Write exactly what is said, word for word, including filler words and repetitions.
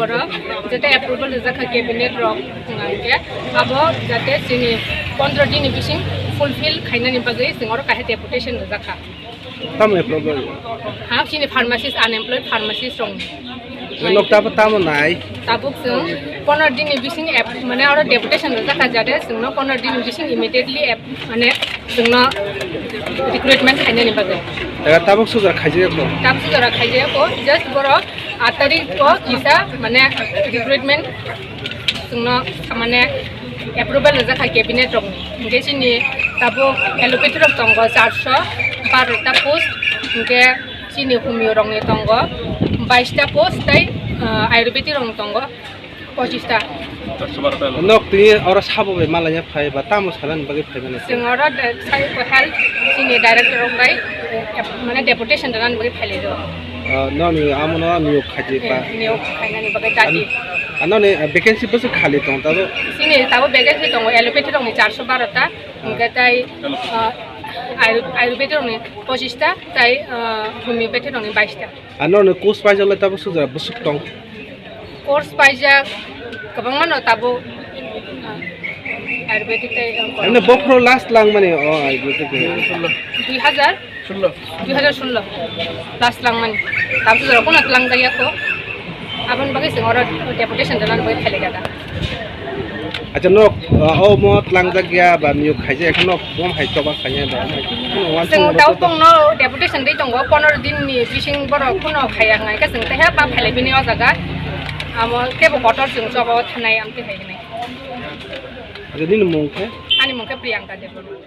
Oro jete approval rijak kha cabinet rok, hingke abo jate chini pondro din ni bising fulfill khainani bagwi chwng oro kaisa deputation rijak kha. Tamo approval? Ha, chini pharmacist, unemployed pharmacist rok. Nok tabo tamo nai? Tabuk chwng pondro din ni bising ap-, mane oro deputation rijak kha jate chwngno pondro din ni bising immediately ap-, mane chwngno recruitment khainani bagwi. Ega tabuk sujar khaijak ko? Tabuk sujar khaijak ko, just borok aat tarik o kisa mane recruitment chwngno mane approval rijak kha cabinet rokni. Hingke chini tabuk allopathy rok tongo charso baro ta post, hingke chini homeo rokni tongo bais ta post tei, ah, ayurvedic rokni tongo. Pochista. Nok tini oro sabo bai malanya phai ba tamo salani bagwi phai mani? Chwng oro de-, sai ko health chini director rok bai, eh, mane deputation rwna bagwi phai lai do. Ah, noni amo no niyok khaji ba? Eh, niyok khainani bagwi dati. An-, anoni, ah, vacancy bwswk khali tong tabo? Chini tabo vacancy tongo allopathy rokni charso baro ta, ah, hingke tai, ah, ayu-, ayurvedic rokni pochista tai, ah, homeopathy rokni baista. Ano no course paijak le tabuk sujak bwswk tong? Course paijak kwbangma no tabuk, ah, ayurvedic tei, ah, ano bokhoro last lang mani o ayurvedic ni? Dui hajar? Sullo. Dui hajar sullo. Last lang mani. Tabuk sujak kono lang jaya ko. Aboni bagwi chwng oro deputation rwna bagwi phailaijak. Acha nok, ah, o mo tlangjak ya ba niyok khaijak, ekha nok bom hai choba khaijak ba. Chwng tau tongno deputation dei tongo, pondro din ni bising borok phano khaiya hwnga khe chwng teha ba phailai bini o jaga. Amo tebo kotor chwng choba o thanai amtwi hai hwnwi. Acha nini mung khe? Ani mung khe Priyanka Debbarma.